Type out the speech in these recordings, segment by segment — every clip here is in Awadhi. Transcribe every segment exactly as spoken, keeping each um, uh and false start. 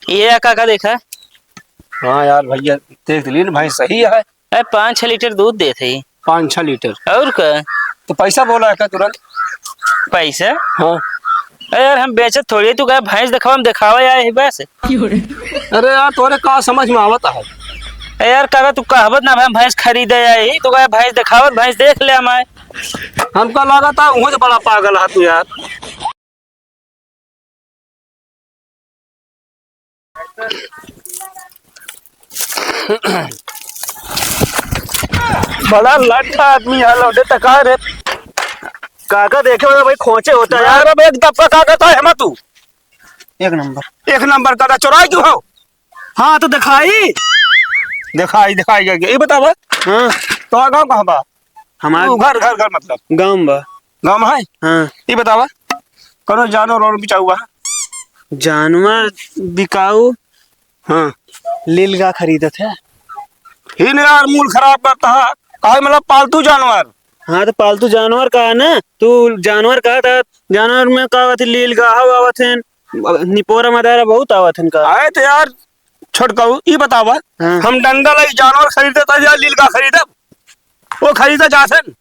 ये काका देखा। हाँ यार भैया, देख ली ना, भैंस सही है। अरे, पाँच छह लीटर दूध देत है। पाँच छह लीटर? और का? तो पैसा बोला है का तुरंत? पैसा? हाँ। अरे यार, हम बेचत थोड़ी है, तू कहे भैंस दिखावा, हम दिखावा आए है बस। अरे यार, तोरे का समझ में आवत है? अरे यार, काका, तू कहबत ना भाई, हम भैंस खरीदे आए ही, तू कहे भैंस दिखावत, भैंस देख ले हमारे। हमका लगा था, वहीं से बड़ा पागल है तू यार। बड़ा लट्ठा आदमी है, लौंडे तका रे। काका देखे वाला भाई खोचे होता है यार। अब एक दफा का कहता है हम तू? एक नंबर। एक नंबर का चोराई क्यों हो? हाँ, तो दिखाई। दिखाई, दिखाई करके। ये बतावा। हाँ। तो गाँव कहाँ बा? हमार तू घर, घर, घर मतलब? गाँव बा। गाँव में है? हाँ। ये बतावा, कौनो जानवर और बिचाऊ बा? जानवर बिकाऊ? हाँ। लीलगाय खरीदत है। ही नहीं यार, मूड खराब करता है। काहे मतलब पालतू जानवर? हाँ, तो पालतू जानवर का है ना, तू जानवर का था, जानवर में का आवत है, लीलगाय आवत है, निपोरा मदारा बहुत आवत है का। आए तो यार, छोटकाऊ, ई बतावा, हाँ। हम डंडा लाई जानवर खरीदे त या लीलगाय खरीदब? वो खरीदे जासन।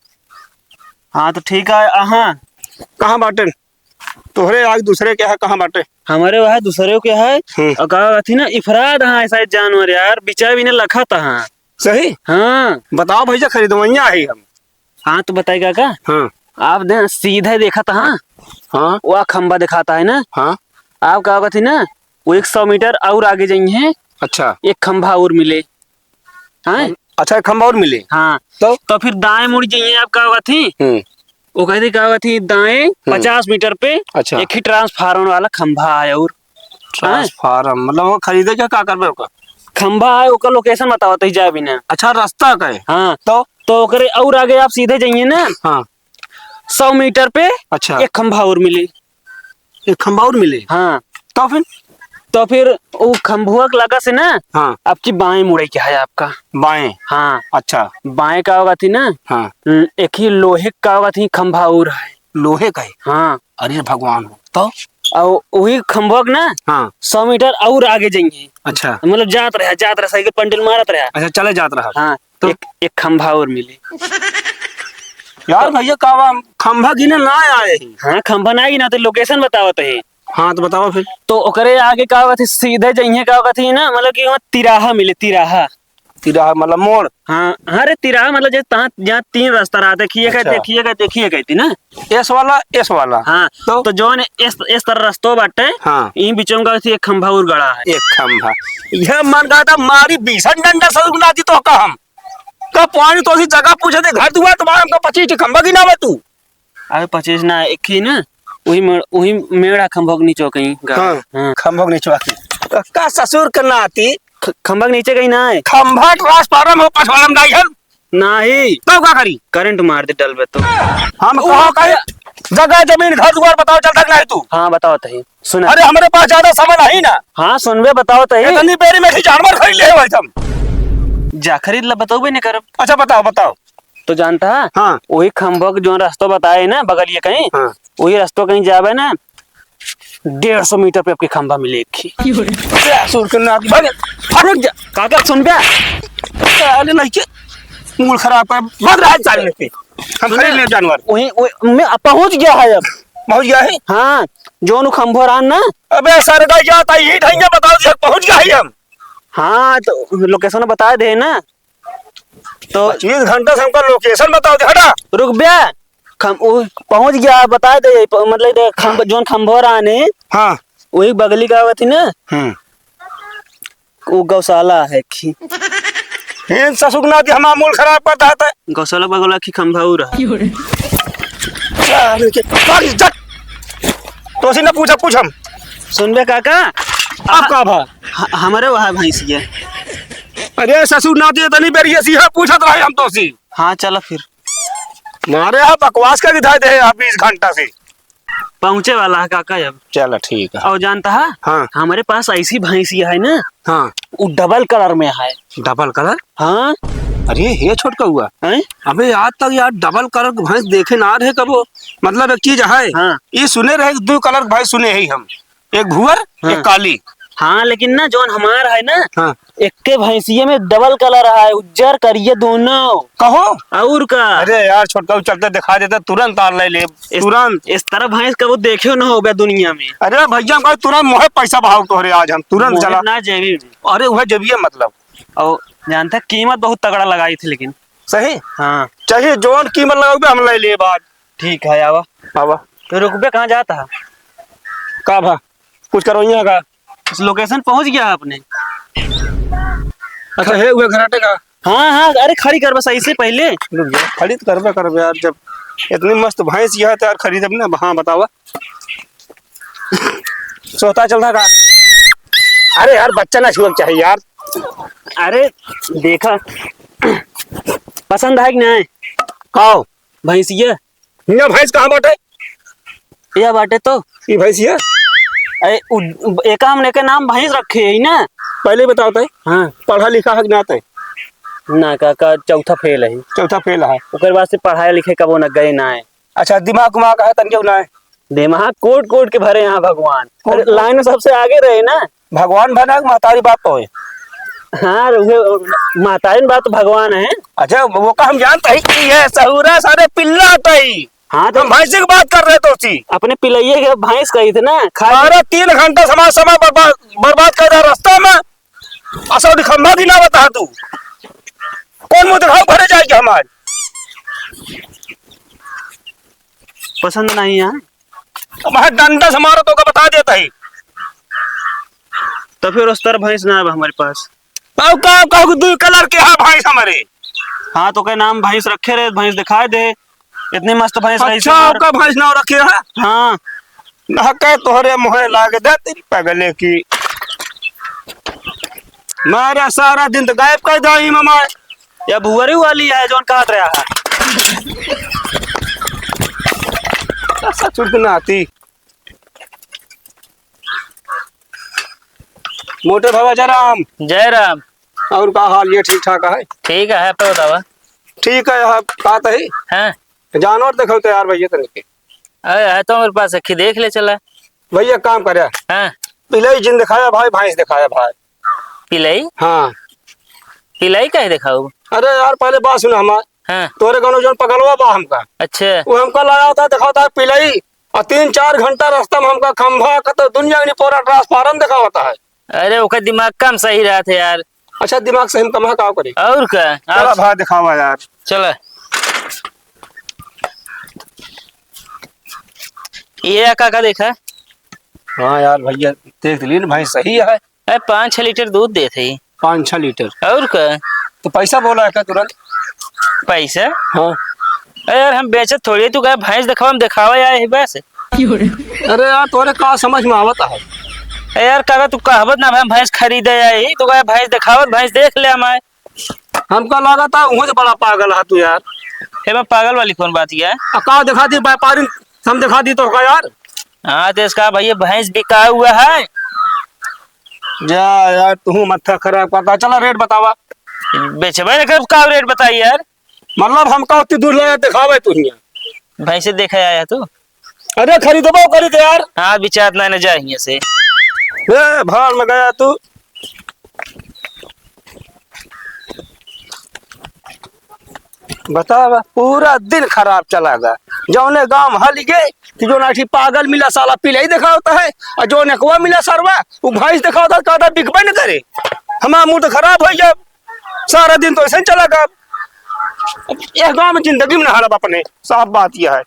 हाँ, तो ठीक है, अहाँ। कहाँ बाटेन? तोहरे आग दूसरे के है, कहाँ बाटे? हमारे वहाँ दूसरे के है। हम्म। और का कहती ना, इफराद हाँ, ऐसा जानवर यार, बिचा भी ने लखा था हाँ। सही? हाँ। बताओ भैया, खरीदवैया है हम। हाँ, तो बताई काका। हाँ। आप दे, सीधे देखा था हाँ। हाँ। वो खंभा दिखाता है ना। हाँ। आप का कहती ना, वो एक सौ मीटर और आगे जाइए। अच्छा। एक खंभा और मिले। हाँ? अच्छा, एक खंभा और मिले? हाँ। तो? तो फिर दाएं मुड़ जाइए, आप का कहती? हम्म। वो कहती का कहती, दाएं हम्म। पचास मीटर पे अच्छा। एक ही ट्रांसफार्मर वाला खंभा है और। हाँ? ट्रांसफार्मर, मतलब वो खरीदे क्या, का करबे ओकर? खंभा है, ओकर location बताओ, तो ही जाए बिना। अच्छा, रास्ता का है? हाँ। तो? तो ओकरे और आगे आप सीधे जाइए ना। हाँ। सौ मीटर पे अच्छा। एक खंभा और मिले। एक खंभा और मिले? हाँ। तो फिर? तो फिर वो खंभुआ के लगा से ना, हाँ। आपकी बाएं मुड़े के है आपका। बाएं? हाँ। अच्छा। बाएं का होगा थी ना, हाँ। ल-, एक ही लोहे का होगा थी खंभा और है। लोहे का है? हाँ। अरे भगवान हो। तो? और वही खंभुआ के ना, हाँ। सौ मीटर और आगे जाइए। अच्छा। मतलब जात रहा, जात रहा, साइकिल पंडिल मारत रहा। अच्छा, चले जात रहा। हाँ। तो? एक, एक खंभा और मिली। यार भैया, का बा, खंभा गिने ना आए ही। हाँ, खंभा ना गिना, तो location बतावत है। हाँ, तो बतावा फिर। तो ओकरे आगे का होगा थी, सीधे जइहे का होगा थी ना, मतलब कि वहाँ तिराहा मिले, तिराहा। तिराहा मतलब मोड़? हाँ, हाँ रे, तिराहा मतलब जैसे तहाँ, जहाँ तीन रास्ता रहा, देखिए का, अच्छा। देखिए का, देखिए का थी ना। S वाला, S वाला। हाँ, तो? तो जौन S, S तरह रस्तो बाटे, हाँ। ई बीचों का थी एक खंभा और गड़ा है। एक खंभा। यह मन कहा था, मारी भीषण डंडा से उगना दी तो का हम। का पानी तो सी जगह पूछे थे, घर दुआर तुम्हारा, हमका पच्चीस ठे खंभा गिनावे तू। अबे पच्चीस ना, एक ही ना, वही मेड़-, वही मेड़ा खंभा के नीचे कहीं गा-, हाँ, हाँ। खंभा के नीचे आके। तो का ससुर के नाती? ख-, खंभा के नीचे कहीं ना है। खंभा ट्रांसफार्मर हो, पछवाड़म दाई हम। नाही। तब का करी? करंट मार दे डलबे तो। हम वो कहो कहे, जगह जमीन घर दुआर बताओ, चलता कि नाही तू? हाँ, बताओ तही। सुना। अरे, हमरे पास ज्यादा समय नहीं ना। हाँ, सुनबे, बताओ तही। इतनी बेरी में ही जानवर खरीद ले भाई तुम। जा खरीद ला, बतौबे नहीं करब। अच्छा, बताओ, बताओ। तो जानता है? हाँ। वही खंभो के जो रास्ता बताए ना, बगलिए कहीं, हाँ। वही रास्ता कहीं जाबे ना, डेढ़ सौ मीटर पे आपके खंभा मिले एक ही। डेढ़ सौ के नाती, भाग, भाग जा। काका, सुनबे? अरे नहीं के, मूड खराब कर, भाग रहा है सामने से। हम सुने? खरीद ले जानवर। वही, वही, मैं पहुंच गया है अब। पहुंच गया है? हाँ, जोन खंभो रहा ना। अबे सरगा जाता ही ढैया बताओ दिया, पहुंच गया है हम। हाँ, तो location बता दे ना। तो पच्चीस घंटा से हमका location बताओ दे, हटा। रुक बे, खम-, उ पहुंच गया, बता दे, प-, मतलब दे, खंभ-, जोन खंभो रहा ने, हाँ। वही बगली का आवत ही ना। हम्म। वो गौशाला है खी। हेन ससुर ना कि हमारा मूड खराब करता है तो। गौशाला बगला की खंभा उ रहा। अरे के, भाग, जा। तो से ना पूछा, पूछ हम। सुनबे काका, अब का भा? ह-, हमरे वहाँ भैंस ये। अरे ससुर ना दिए तनी बेरिए सी है, पूछत रहे हम तो सी। हाँ, चला फिर। मारे आप बकवास का दिखाई दे आप बीस घंटा से। पहुँचे वाला है काका अब। चला ठीक है। और जानता है? हाँ। हमारे पास ऐसी भैंसी है ना, हाँ। वो double colour में है। Double colour? हाँ। अरे हे छोटका हुआ। हैं? अबे आज तक यार double colour की भैंस देखे ना रहे कबो। मतलब एक चीज है, हाँ। ये सुने रहे दो colour की भैंस सुने ही हम, एक भुअर, हाँ। एक काली। हाँ, लेकिन ना, जौन हमार है ना, हाँ। एक्के भैंसिये में double colour है, उज्जर करिया दोनों। कहो? और का? अरे यार, छोटका, उ चलते दिखा देते, तुरंत तार ले ले, इस, तुरंत। इस तरह भैंस कबो देखे ना होबे दुनिया में। अरे भैया, हम कहे तुरंत मोहे पैसा बहाओ तोहरे, आज हम तुरंत मोहे चला। ना जेबी में। अरे वह जेबिये मतलब। और जानता, कीमत बहुत तगड़ा लगाई थी लेकिन। सही? हाँ। चाहिए जौन कीमत लगाओगे, हम ले लेब आज। ठीक है, आवा। आवा। तो रुकबे कहाँ जाता है? का भा? कुछ करो यहाँ का? इस location पहुँच गया आपने? अच्छा, है हुए घराटे का? हाँ, हाँ, अरे खड़ी कर बस ऐसे पहले। रुक जा, खड़ी तो करबे, करबे यार, जब इतनी मस्त भैंस यह है तो यार खरीदब ना। हाँ, बतावा। सोता चल रहा का? अरे यार, बच्चा ना छुअक चाहिए यार। अरे, देखा, पसंद है कि नहीं? काओ? भैंसिया। हियाँ भैंस कहाँ बाटे? यह बाटे तो। ई भैंसिया? अरे, उ, एका हमने के नाम भैंस रखे है ना? पहले बताओ तय। हाँ। पढ़ा लिखा है कि ना तय? ना काका, चौथा fail है। चौथा fail है। ओकर बाद से पढ़ाई लिखे कबो न गए ना है। अच्छा, दिमाग उमाग है तनिको ना है? दिमाग कोट कोट के भरे यहाँ भगवान। कोट अरे, कोट। Line में सबसे आगे रहे ना। भगवान भना के महतारी बाप होए। हाँ, उहे महतारी बाप तो भगवान है। अच्छा, वो का हम जानते हैं कि ये सहुरा सारे पिल्ला तई। हाँ, तो हम भैंसी की बात कर रहे तो सी। अपने पिलैये के भैंस कही थे ना, खा सारा तीन घंटा समाज समय बर्बाद, बर्बाद कर रहा रास्ता में। असौदी खंभा भी ना बता तू। कौन मुंह दिखाओ घरे जाएगी हमारे? पसंद नहीं है। तो वहाँ डंडा से मारो तो का बता देता ही। तो फिर उस तरह भैंस ना आवे हमारे पास। अब का, का दू colour के है भैंस हमारे? हाँ, तो के नाम भैंस रखे रहे, भैंस दिखाई दे। इतनी मस्त भैंस रही अच्छा, थी हमारे। आपका भैंस नाम रखे है? हाँ। ना कहे तोहरे मुँहे लाग दे तेरी पगले की। मारा सारा दिन तो गायब कर दो ही मामा। या भुअरी वाली है जौन काट रहा है। ससुर के नाती। मोटे बाबा जय राम। जय राम। और का हाल ये ठीक ठाक है? ठीक है, आप बतावा। ठीक है, आप का तही? हाँ। जानवर देखो तो यार भैया तनिक। अरे है तो मेरे पास, अखी देख ले चला। भैया काम करे। हाँ। पिलई जिन दिखाया भाई, भैंस दिखाया भाई। पिलई? हाँ। पिलई काहे दिखाऊ? अरे यार पहले बात सुना हमार। हाँ। तोरे गाँव जौन पगलवा बा हमका। अच्छा। वो हमका लाया था, दिखाता है पिलई। और तीन चार घंटा रास्ता में हमका खंभा, कतो दुनिया के नहीं पूरा transformer दिखावता है। अरे, ओकर दिमाग कम सही रहत है यार। अच्छा, दिमाग सही में कम है, का करी? और का? चला आप भाई, दिखावा यार। चला। ये का, का देखा? हाँ यार, भैया, देख ली ना भाई, सही है। अरे, पाँच छह लीटर दूध देत है। पाँच छह लीटर? और का? तो पैसा बोला है का तुरंत? पैसा? हाँ। अरे यार, हम बेचत थोड़ी है, तू कहे भैंस दिखावा, हम दिखावा आए है बस। अरे यार, तोरे का समझ में आवत है? अरे यार, काका, तू कहबत ना, हम भैंस खरीदे आए ही, तू कहे भैंस दिखावत, भैंस देख ले हमारे। हमका लागत है, उहो से बड़ा पागल है तू यार। हे बा, पागल वाली कौन बात है? आ, का दिखा दी व्यापारी, हम दिखा दी तो का यार? हाँ, तो इसका भैया भैंस बिका हुआ है। जा यार, तू माथा खराब करता। चला रेट बतावा। बेचबे न कर, का रेट बताई यार? मतलब हमका उतनी दूर ले दिखावे तू हियाँ। भैंसे देखे आया तू? अरे खरीदबो करी थे यार। हाँ, विचार नहीं ना जाए हियाँ से। ए, भाड़ में गया तू। बतावा, पूरा दिन खराब चला गा। जौने गांव हल गए कि जो नाठी पागल मिला साला पिलाई दिखावता है, और जो नेकवा मिला सरवा, वो भैंस दिखावता, कहता बिकबे न करे। हमारा मूड खराब हो गया, सारा दिन तो ऐसे ही चला गा। अब यह गांव में जिंदगी में ना हरब अपने, साफ बात यह है।